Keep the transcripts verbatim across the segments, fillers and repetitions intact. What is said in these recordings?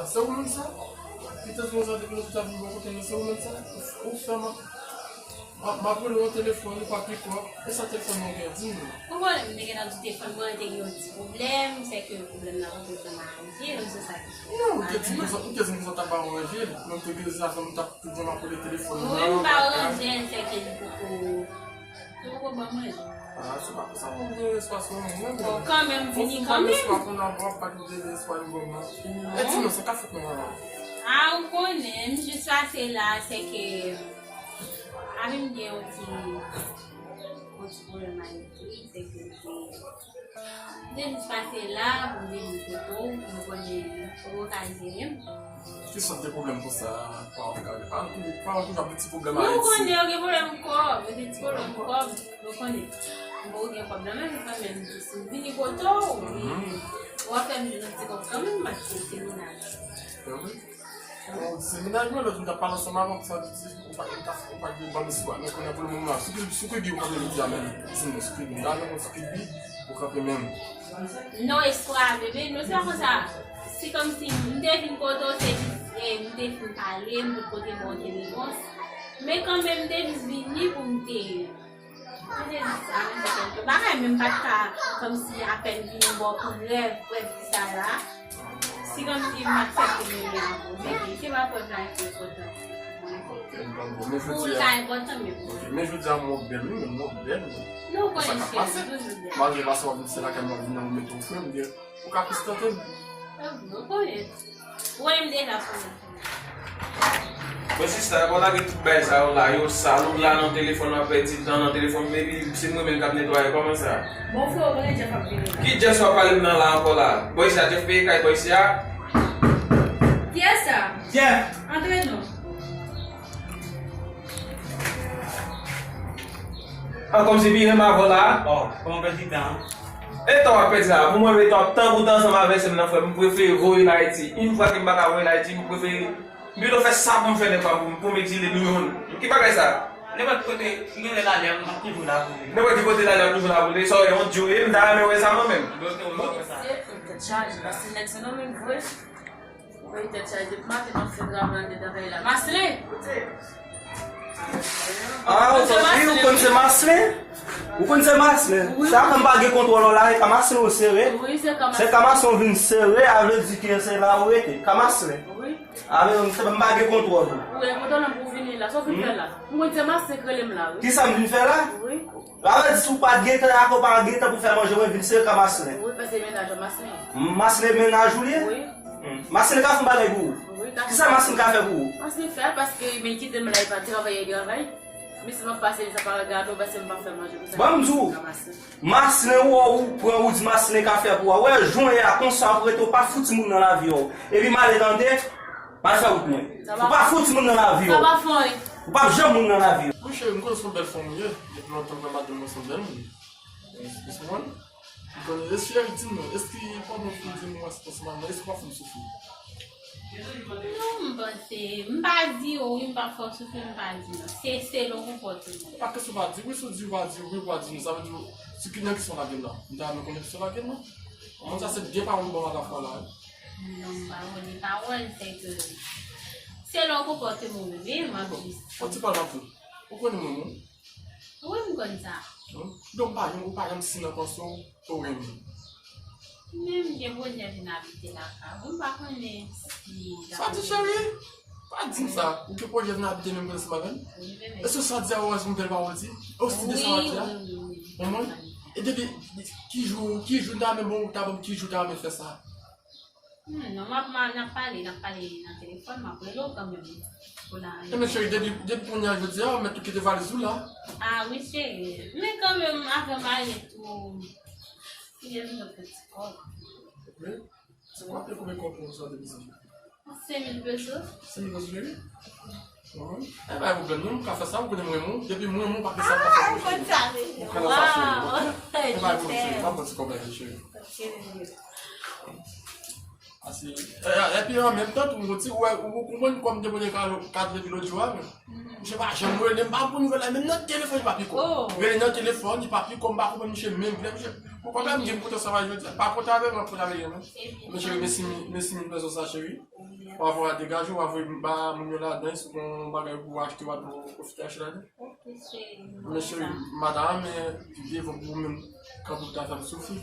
Se ou menm sa? Li te di konsa depi lopital vin bò kote nou, se ou menm sa? Ou fè m ap, m ap, m ap rele w telefòn, ou pa pik w, e sa telefòn nan gen, di m non. Ou konnen m te gentan di telefòn mwen te gen yon ti pwoblèm, se ke pwoblèm nan pote pou m aranje, se sa ki fè. Non, ou te di m konsa, ou te di m konsa w t ap aranje l, men m te gen zafè m t ap toujou m ap rele telefòn nan. Mwen, m pa aranje l, se ke li poko, li poko ban mwen. Ah, se pa pou sa mwen gen espas nan mwen. Bon, kanmenm, vini kanmenm. Ou pa gen espas nan mwen, w ap pa gen espas nan mwen. E di nou, sa k ap fèt nan mwen la? Ah, ou konnen, m jis pase la, se ke, avè m gen yon ti, yon ti pwoblèm avèk li, se ke m te, m te jis pase la, pou m te vin kote w, m konnen ou ka jere m. Ki sòt de pwoblèm konsa, pa w ka, pa, pa w toujou ap gen ti pwoblèm Ayiti. Nou konnen yo gen pwoblèm kòb, yo gen ti pwoblèm kòb. Ou konnen, bon, ou gen kòb nan men m kanmenm, jis m vini kote w, w ap fè m jwenn yon ti kòb kanmenm, m aksepte mennaj. Kanmenm? Bon, se mennaj mwen, lòt m t ap pale ansanm avan, sa di, ou pa, ou pa, ou pa gen ban m espwa, men kounye a pou le moman, sou ki, sou ki bi ou kanpe jodi a menm, di m, sou ki bi, m ta renmen konn sou ki bi ou kanpe menm. Non, espwa, bebe, non, se pa konsa. Se kòmsi m te vin kote w, se jis, eh, m te fin pale, m te pote bon okenn repons. Men kanmenm, m te jis vini pou m te Mwen te di sa, mwen te di sa. Bagay menm pa t ka kòmsi apèn vini bò pou rèv, rèv ki sa la. Si kòmsi m aksepte menm jan avè w, bebe, se pa prèv la ki enpòtan. Pou ou, li pa enpòtan, men pou mwen. Ok, men jodi a m wè w bèl, wi, men m wè w bèl, wi. Non, ou konnen cheri, m toujou bèl. Malgre paske w ap vin se lakay mwen, w ap vin nan mete w frè, m gen Ou ka pistante m? Ou konnen. Ou wè m deja konnen. Bon, sista, bon, lage tout bagay sa yo la, yo sal, ou la nan telefòn, w ap pèdi tan nan telefòn, epi se mwen menm k ap netwaye, kòman sa? Bon, frè, ou konnen Jeff ap vini la. Ki Jeff w ap pale m nan la ankò la? Bò isi a, Jeff peye kay bò isi a? Kiyès sa? Jeff! Antre non. An kòmsi pi renmen avè w la. Oh, kòman pèdi tan an? E tan w ap pèdi la, pou mwen, e tan w ap tan pou tan ansanm avè sè m nan, frè m, m prefere voye l Ayiti. Yon fwa ke m pa ka voye l Ayiti, m prefere, m pito fè sa pou m fè nèg pa m, pou m, pou m egzile nou youn. Ki bagay sa? Nenpòt kote, m gen lè l ale, m ap toujou la pou li. Nenpòt ki kote l ale, m ap toujou la pou li. Sa w ye, yon dyo ye, m ta renmen wè sa mwen menm. Bon, se yon tèt chaje, paske nèg se nan men vre. Wi, tèt chaje. Depi maten m ap fè travay anndan kay la. Maslin! Ah, ou santi, ou konn se Maslin? Ou konn se Maslin? Wi. Sa fè m pa gen kontwòl ou la, e ka Maslin ou sere. Wi, se ka Maslin. Se ka Maslin ou vin sere, a vle di ke se la ou rete. Ka Maslin. Wi. A vle di se m pa gen kontwòl ou. Wi, e kontwòl ou pou vini la. Sa w vin fè la? M konn se Maslin k rele m la, wi. Kisa m vin fè la? Wi. Sa vle di si w pa t gentan, atò w pa t gentan pou fè manje, mwen vin sere ka Maslin. Wi, paske mennaj an Maslin. Maslin mennaj ou li ye? Wi. Hmm. Maslin ka fè yon bagay pou ou? Wi, ka fè. Kisa Maslin ka fè pou ou? Maslin fè, paske men kite m la, e pa travay, e travay. Men si m ap pase, sa pa gade w, paske m pa fè manje pou sa. Ban m di w, ka Maslin. Maslin ou, ou pran, ou di Maslin ka fè pou ou. Wè, jwenn a konsa, ap rete, ou pa fouti moun nan lavi w. Epi m ale tande, m al fè wout mwen. Ou pa fouti moun nan lavi w. Sa pa fè anyen. Ou p ap janm moun nan lavi w. Wi, cheri, m konnen se yon bèl fanm ou ye. Depi lontan m wè madanm mwen se yon bèl moun. Ou konprann? M konnen, e cheri, di m non, èske pandan w fin di m ou asistans madanm, èske w pa fin soufri? Non, m panse, m pa di w wi, m p ap fè w soufri, m pa di non. Se selon konpòteman. Pa kesyon pa di wi, si w di w pa di wi, w pa di non. Sa vle di, si ki nan kesyon lage m nan, m ta renmen konnen kesyon lage m nan. Moun sa se de pawòl ou ban m alafwa la, wi. Non, m pa konnen pawòl, se ke selon konpòteman w menm, m ap jis. Yon ti pawòl m ap di w. Ou konnen mwen menm? Wi, m konn sa. Hmm? Donk, pa janm, ou pa janm si nan panse w ke w renmen. Men m gen pwojè vin abite lakay ou. M pa konnen si... Sa di, cheri? Pa di m sa. Ou gen pwojè vin abite menm kote se madanm? Wi, bebe. Èske sa di a ou wè se yon bèl pawòl di? Ou si de sa w ap di a? Wi, wi, wi, wi. Konprann? E depi ki jou, ki jou ta renmen bon, ta ban m ki jou ta renmen fè sa? Hmm, non, m ap, m a, n ap pale, n ap pale nan telefòn, m ap rele w kanmenm. Pou la. Ebyen, cheri, depi, depi kounye a jodi a, ou mèt tou kite valiz ou la. Ah, wi, cheri. Men kanmenm, avè m ale tou, m gen vin yon ti kòb. Wi? Ti kòb, e konbyen kòb ou sa te bezwen? Senk mil peso. Senk mil peso, cheri? Enben, pa gen pwoblèm, non, m ka fè sa, ou konnen m renmen w. Depi m renmen w, pa gen sa m pa fè pou ou, cheri. Ah, ou konn sa, cheri. Ou konnen sa, cheri. Enben, pa gen pwoblèm, cheri. M ap pran ti kòb la, cheri. Ok, bebe. Ase, e, epi an menm tan tou, m di, ou wè, ou konprann kòm m te pote kat, kat depi lòt jou a, men. Mhm. Misye pa janm rele m, pa pou nouvèl la, menm nan telefòn li pa piko. Rele nan telefòn, li pa piko, m pa konprann misye menm. Lè misye, mwen kontan m di m kontan sa va jodi a. Pa kontan avè m, mwen kontan avè li menm. Men cheri, mèsi, mèsi mil pèsòn sa, cheri. W a voye degaje, w a voye ba moun yo ladan, si w gen yon bagay pou w achte, w a dwe pwofite achte ladan. Men cheri, madanm, men devan pou ou menm, kanpe pou ta fè m soufri.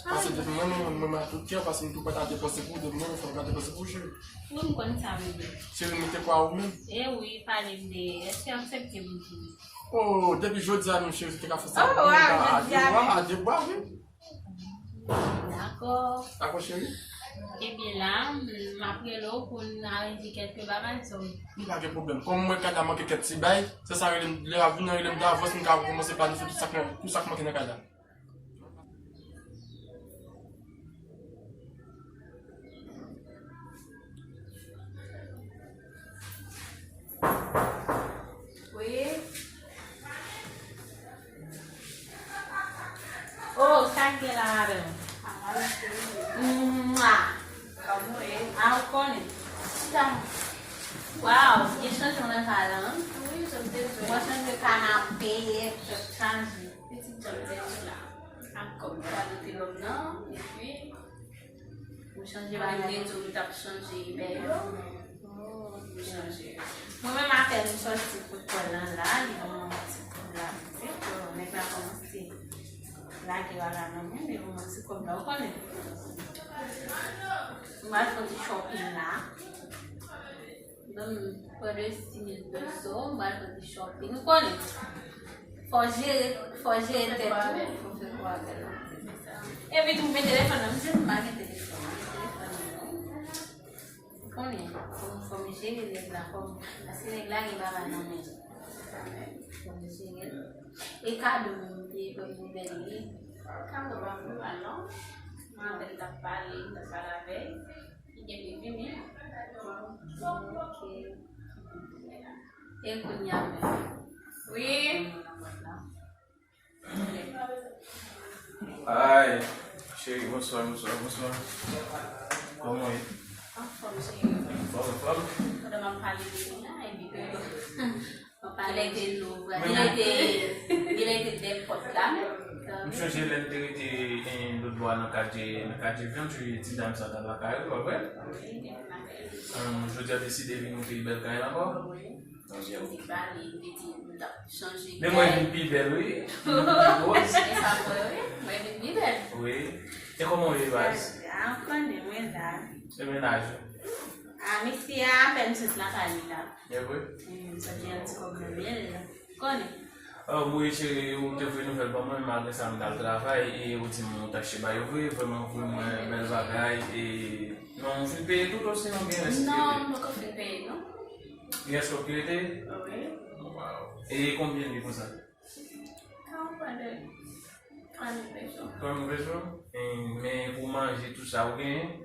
Paske depi mwen, mwen, mwen, mwen, tout kè, paske m tou prèt a depanse pou ou, depi mwen, mwen fè m ka depanse pou ou, cheri. Wi, m konn sa, bebe. Cheri, mete kwa ou menm. E wi, pale m de, èske w aksepte m di? Oh, depi jodi a menm, cheri, se te ka fè sa. Oh, wow, jodi a menm. A de bwa, wi. Dakò. Dakò, cheri. Ebyen la, m ap rele w pou n aranje kèk bagay, so. Li pa gen pwoblèm. Kòm mwen, kay la manke kèk ti bay, se sa rele m, lè w ap vin nan rele m davans, m ka kòmanse planifye tout sa k, tout sa k manke nan kay la. Wi. Oh, sa k gen la, madanm? Mwa. Kòman w ye? A, ou konnen. Chita. Waw, gen chanjman nan kay la, an? Wi, jan m te di w. Mwen chanje kanape, tout chanje. Pitit jan m te di w la. Ak kòb m pral nan pilòm nan, epi Ou chanje bagay. Mwen te di w m t ap chanje bèl yo. Oh, m chanje. Mwen menm apèn m sòti pou kòb lan la, li ban mwen yon ti kòb la vit vit. Bon, nèg la kòmanse lage bagay nan men, li ban mwen ti kòb la, ou konnen. Mwen al fè yon ti shopping la. Ban m pran de sis mil peso, m pral fè ti shopping. Ou konnen, fò jere, fò jere tèt ou. Epi tou, men telefòn nan, m di m pa gen telefòn, men telefòn nan. Ou konnen, fò m, fò m jere nèg la, fò m, paske nèg la gen bagay nan men. Fò m jere l. E kado m te pran pou bèl li. Kado pa m mal non. Mwen avè l t ap pale, m t ap pale avè l. Li genlè vini. Ok. E kounye a menm. Wi. Ay, cheri, bonswa, bonswa, bonswa. Kòman w ye? Anfòm, cheri. Anfòm, anfòm. Pandan m ap pale de li la, epi ke Papa, lè te louvri, lè te, lè te dèpòt la. M chonje lè m te rete, eh, lòt bò a nan katye, nan katye vyan, ti dam sa t ap lakay ou, pa vre? Wi, li te vin lakay li. Em, jodi a deside vin nan peyi bèl kay la ankò? Wi. Jodi a li te di m t ap chanje kay. Men mwen vin pi bèl, wi. M vin pi woz. E sa vre, wi. Mwen vin pi bèl. Wi. E kòman w ye, baz? Ah, ou konnen, mwen la. E mennaj ou? Ah, mesye a apèn sot lakay li la. E vre? Mm, sa gen yon ti kòb nan men l. Konnen. Oh, mwen cheri, ou te voye nouvèl ban mwen, malgre sa m t al travay, e ou di m ou t achte ba yo vre, vrèman ou voye mwen bèl bagay, e non, ou fin peye tout, osinon gen rès ki rete? Non, m poko fin peye, non. Gen rès kòb ki rete? Wi. Waw. E konbyen li konsa? Ka ou pran de twa mil peso. Twa mil peso? E, men pou manje, tout sa, ou genyen?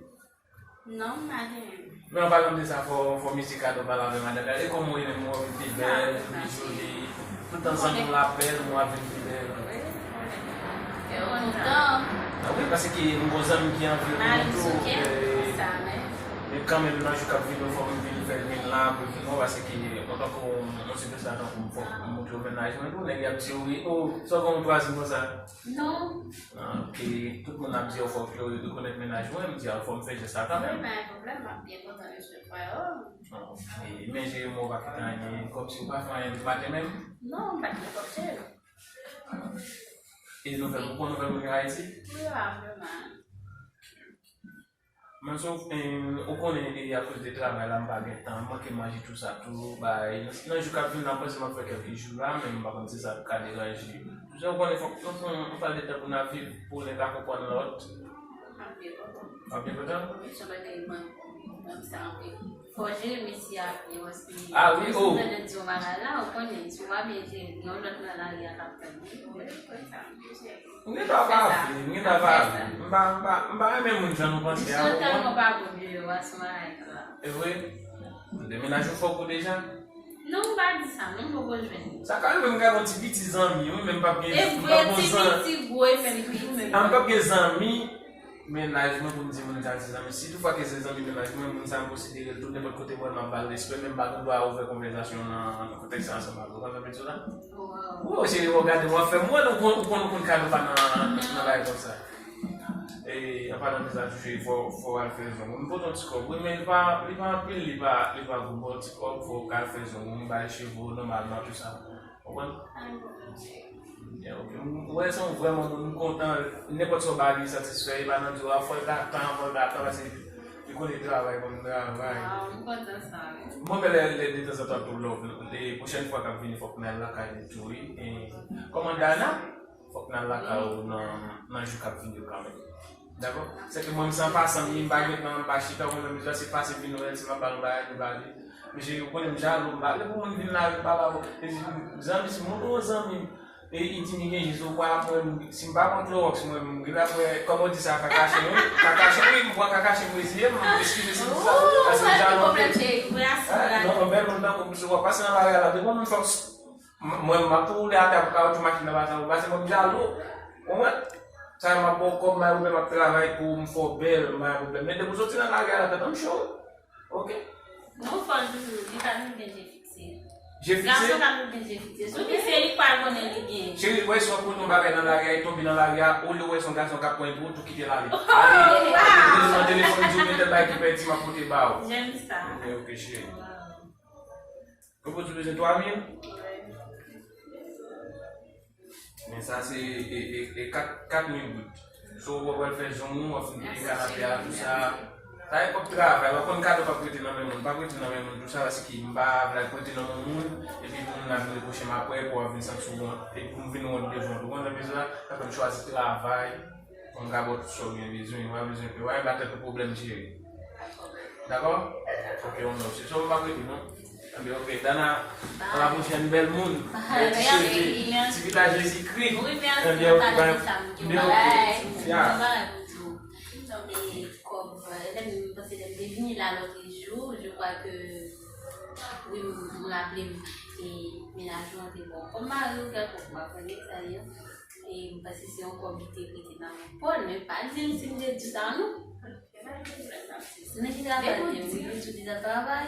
Non, m pa genyen. Men an palan de sa, fò, fò misye kado pale avè madanm la. E kòman w ye menm, ou ap vin pi bèl, pi joli. Tout tan zanmi w la bèl, ou ap vin pi bèl. Wi, wi. Kè w kontan. Ah wi, paske m gon zanmi ki anvi w tou, men kanmenm nan jou k ap vini, fò m vin fè l vin la, pou l vin wè, paske antanke yon ti pèsonaj tankou m, fòk m montre w mennaj mwen tou, nèg y ap di w, wi, oh, sa w gen yon twazèm konsa? Non. Ah, ok. Tout moun ap di yo fòk yo rekonèt mennaj mwen, m di a fò m fè jès la kanmenm. Wi, pa gen pwoblèm, m ap byen kontan resevwa yo. Ah, ok. Men jere mwen pa kite anyen, kòmsi ou pa fè anyen depi maten menm? Non, m pa t gen kòb cheri. E nouvèl, ou konn nouvèl moun yo Ayiti? Wi, pa vrèman. Men so, em, ou konnen, e akoz de travay la, m pa gen tan, m manke manje tou sa tou, bay, nan, nan jou k ap vin la, m panse m ap fè kèlke jou la, men m pa konn si sa ka deranje. Jan ou konnen, fòk nou pran, nou pral de tan pou n ap viv, pou len pa konprann lòt. M ap byen kontan. W ap byen kontan? Wi, se yon bagay mwen, mwen sa anpil. Fò jere mesye a byen, paske... Ah wi, oh. Mwen di yon bagay la, ou konnen, si w pa byen jere, gen yon lòt nan lari a k ap tann ou. Wi, konn sa. M gen dwa pa vle, m gen dwa pa vle. M pa, m pa, m pa renmen moun jan nou panse a, ou konprann? Misyon tèlman pa bon deyò a, se yon bagay grave. E vre? Ou te mennaj ou fòk ou deja? Non, m pa di sa, non, m poko jwenn li. Sa ka rive m ka gon ti piti zanmi, wi, men m p ap gen, m p ap gon zanmi. E vre, ti piti gwo, efektivman. Ah, m p ap gen zanmi. mennaj mwen pou m di moun sa se zanmi. Si toutfwa ke se zanmi mennaj mwen, moun sa m konsidere l tou, nenpòt kote m wè l, m ap ba l respè, men m pa gen dwa ouvè konvèsasyon nan, nan kontèks sa ansanm avè w. Ou konn sa m vle di w la? Wi, cheri, w ap gade, w ap fè m wè, ou konn, ou konn, ou konn kado pa nan, nan bagay konsa. E, an palan de sa, tou, cheri, fò, fò w al fè zong. M pote yon ti kòb, wi, men li pa, li pa anpil, li pa, li pa gwo, bon ti kòb, fò w ka al fè zong, m bay cheve w nòmalman, tou sa. Ou konprann? Byen, ok. M wè se yon vrèman moun, m kontan, nenpòt sa w ba li, li satisfè, li pa nan di w, a, fò l ta tan, fò l ta tan, paske li konnen travay, konn travay. Waw, m kontan sa, wi. Mwen, men lè, lè, detanzantan tou, love, le pwochèn fwa k ap vini, fòk n al lakay li tou, wi. E, kòman Dana? Fòk n al lakay ou nan, nan jou k ap vini yo kanmenm. Dakò? Sèke mwen, m se an pasan, m pa gen tan, m pa chita, ou konn, m se pase vin wè l, si m ap ba l yon bagay, m ba li. Mesye, ou konnen m jalou, m pa vle pou moun vin lari m pa ba ou. E si zanmi, si moun ou zanmi, e li di m li gen jis, ou pral ap wè m, si m pa pran klowòks mwen, m gen ap wè, kòman w di sa, kakachen, wi, kakachen, wi, m pran kakachen, m reziye m, eskize si m di sa, paske m jalou anpil. Non, yon bèl moun tankou m, si w ap pase nan lari a la, depi yon moun fè w M- mwen, m ap tou woule atè pou kawotchou machin nan pa janm pase, mwen, m jalou. Konprann? Sa m ap ba w kòb, m al woule, m ap travay pou m fè w bèl, m pa gen pwoblèm. Men depi w soti nan lari a, la tèt an cho. Ok? Non, fò l toujou, li pa janm gen je fikse. Je fikse? Gason pa janm gen je fikse. Sou ki se li k pa konnen li gen. Cheri, wè si w ap konnen yon bagay nan lari a, e tonbe nan lari a, olye w wè se yon gason k ap pran pou ou, tou kite l ale. Ale, mande nan telefòn, di w gen tèl bagay ki pèdi, m ap pote ba w. J'aime ça. Ok, ok, cheri. Ou pou di bezwen twa mil? Men sa se e, e, e kat, kat mil goud. So, w ap al fè zong ou, w ap fin peye kanape a, tou sa. Sa e kòb travay, w ap konn kado p ap rete nan men moun, p ap rete nan men moun, tou sa, paske m pa vle al prete nan men moun, epi pou moun nan vin repwoche m apre, pou w ap vin santi w wont, epi pou m vin wont devan w, ou konn sa m vle di la, sa fè m chwazi travay. Pou m ka ba w tout sa w gen bezwen, ou pa bezwen, ou pa gen ba tèt ou pwoblèm, cheri. Dakò? Ok, on nou. Se sa w pa prete, non? Anben, ok, Dana, a la pwochèn, bèl moun. Bèl ti cheve, ti vizaj Jezikri. Anben, ok, ba, anben, ok. Ya. Kòm, euh, lè m panse lè m te vini la lòt jou, je crois que, wi, m, m raple m, e mennaj ou an te bon. Kòm mari ou kèlkonk, m pa konnen sa ye. E m panse se yon kòb li te prete nan men Pòl, men pa di m si m te di sa, non. Nan ki travay li ye? Wi, li toujou deja travay.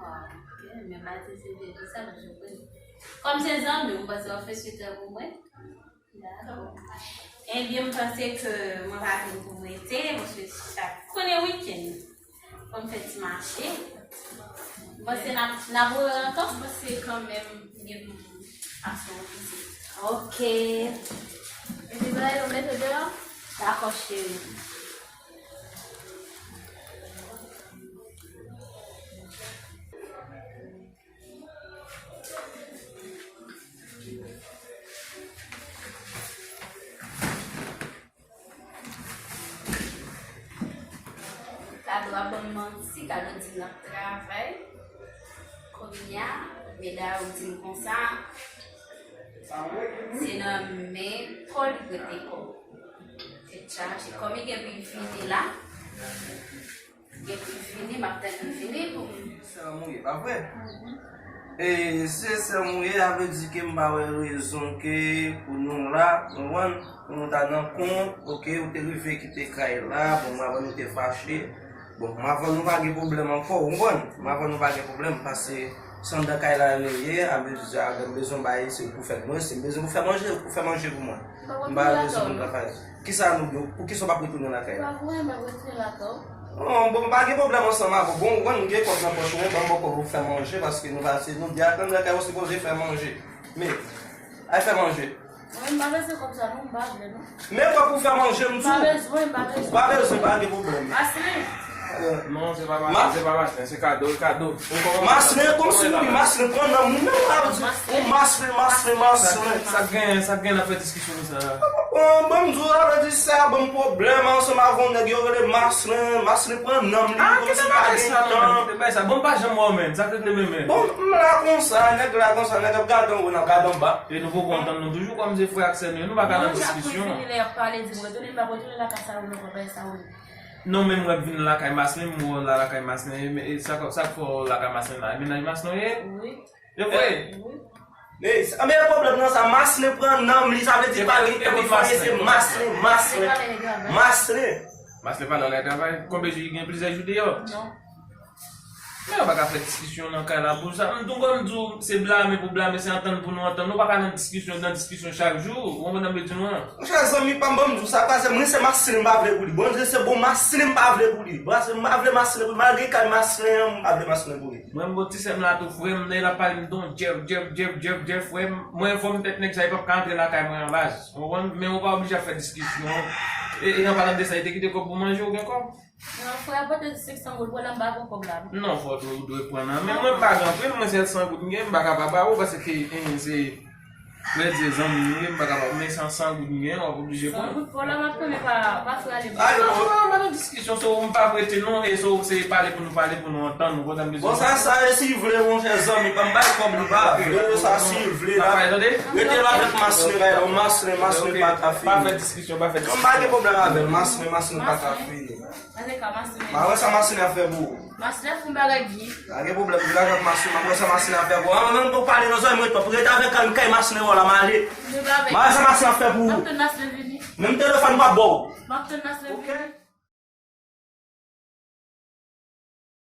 Ah, ok, men pa di m si m te di sa, paske kòm se zanmi w, m panse w ap fè sikrè pou mwen. Dakò. Ebyen, m panse ke mwen pa vin pou m rete, paske chak konnen wikenn. Fò m fè ti mache. M panse n ap, n ap wè ankò. M panse kanmenm, gen fason pou se. Ok. Epi bagay yo mete deyò? Dakò, cheri. Kado ap ban m manti, Kado di l ap travay. Kounye a, medam yo di m konsa, se nan men Pòl li prete kòb. Tèt chaje. Kòm li gen pou l fini la, Depi l fini, m ap tann li fini pou m. Sè m ou ye, pa vre? E, se sè m ou ye, sa vle di ke m pa wè rezon ke pou nou la, ou konprann? Pou nou ta nan kont, ok, ou te rive kite kay la, bon, m wè nou te fache. Bon, m avè w nou pa gen pwoblèm ankò, ou konprann? M avè w nou pa gen pwoblèm, paske se anndan kay la nou ye, sa vle di a, lè m bezwen bay, se ou pou fè l mwen, si m bezwen pou fè manje, ou pou fè manje pou mwen. M pa bezwen moun nan faz. Kisa nou gen? Poukisa w p ap retounen lakay la? Pa vre, m ap retounen lakay ou. Oh, bon, m pa gen pwoblèm ansanm avè w. Bon, ou konn gen kòb nan pòch ou, ban m kòb ou fè manje, paske nou pase, nou de a tann lakay ou sipoze fè manje. Men, al fè manje. Mwen, m pa bezwen kòb sa non, m pa vle non. Men kòb pou fè manje, m di w. M pa bezwen, m pa bezwen. Pa bezwen, pa gen pwoblèm. Asli. Non, se pa maten, se pa maten, se kado, e kado. Maslin, kòmsi ou di Maslin pran nan moun nan, ou ap di, ou Maslin, Maslin, Maslin. Sa k gen, sa k gen n ap fè diskisyon konsa? Bon, bon, m di w, sa vle di sa ban m pwoblèm ansanm avè yon nèg yo rele Maslin, Maslin pran nan m, li kòmsi pa gen tan. Kite bagay sa, bon, m pa janm wè w, menn, sa k regle menm, menn. Bon, m la konsa, nèg la konsa, nèg ap gade anwo, n ap gade anba. E nou poko antann nou toujou, kòm se frè ak sè nou ye, nou pa ka nan diskisyon. Chak fwa fini lè y ap pale, di m retounen, m ap retounen lakay sa yo, nou konprann sa yo. Non, men mwen vin lakay Maslin, m wè w la lakay Maslin, e, e, sa, sa k fè w lakay Maslin la? E mennaj Maslin w ye? Wi. E vre? Wi. Anben pwoblèm nan sa, Maslin pran non m li, sa vle di pa gen kè pou fè se Maslin, Maslin, Maslin. Maslin pa la travay, konbyen jou li gen plizyè jou deyò? Men yo pa ka fè diskisyon nan kay la pou sa. M tou konn di w se blame pou blame, se antann pou nou antann. Nou pa ka nan diskisyon, nan diskisyon chak jou. Ou konprann sa m vle di nou an? Monchè, zanmi pa m, ban m di w sa, paske mwen se Maslin m pa vle pou li. Bon, se bon Maslin m pa vle pou li. Paske m pa vle Maslin pou li. Malgre kay Maslin an, m pa vle Maslin pou li. Mwen m bon ti sè m la tou, frè m nan, l ap pale m don Jeff, Jeff, Jeff, Jeff, Jeff, frè m. Mwen fò m tèt nèg sa, li p ap ka antre lakay mwen an baz. Ou konprann? Men ou pa oblije ap fè diskisyon. E, e an palan de sa, li te kite kòb pou manje, ou gen kòb? Non, frè, pote senk san goud pou la, m pa gon kòb la. Non, fò tou ou dwe pran nan men mwen, m pa gen anpil, mwen sèl san goud m gen, m pa ka pa ba ou, paske, en, se, frè Dye zanmi m ye, m pa ka pa, men san, san goud m gen, w ap oblije pran. San goud pou la, m ap kanpe pa, pa frè ale ba. Non, non, pa nan diskisyon, so, m pa prete non, e so, se pale pou nou pale, pou nou antann, ou konprann sa m vle di? Bon, sa, sa, e si vle, monchè, zanmi pa m, bay kòb li, pa vle, sa, si vle, la. Rete la avèk Maslin, Maslin, Maslin pa ka fini. Pa fè diskisyon, pa fè diskisyon. M pa gen pwoblèm avè l, Maslin, Maslin pa ka fini. An tou ka, Maslin. Pa wè sa Maslin ap fè pou ou. Maslin ap fè yon bagay di. Pa gen pwoblèm, m ka jwenn Maslin, m ap wè sa Maslin ap fè pou ou. An, menm pou pale nan zòrèy mwen twòp. Rete avèk kay, kay Maslin wè la, m ale. M pa wè sa Maslin ap fè pou ou. M ap tann Maslin vini. Menm telefòn m pa ba w. M ap tann Maslin vini.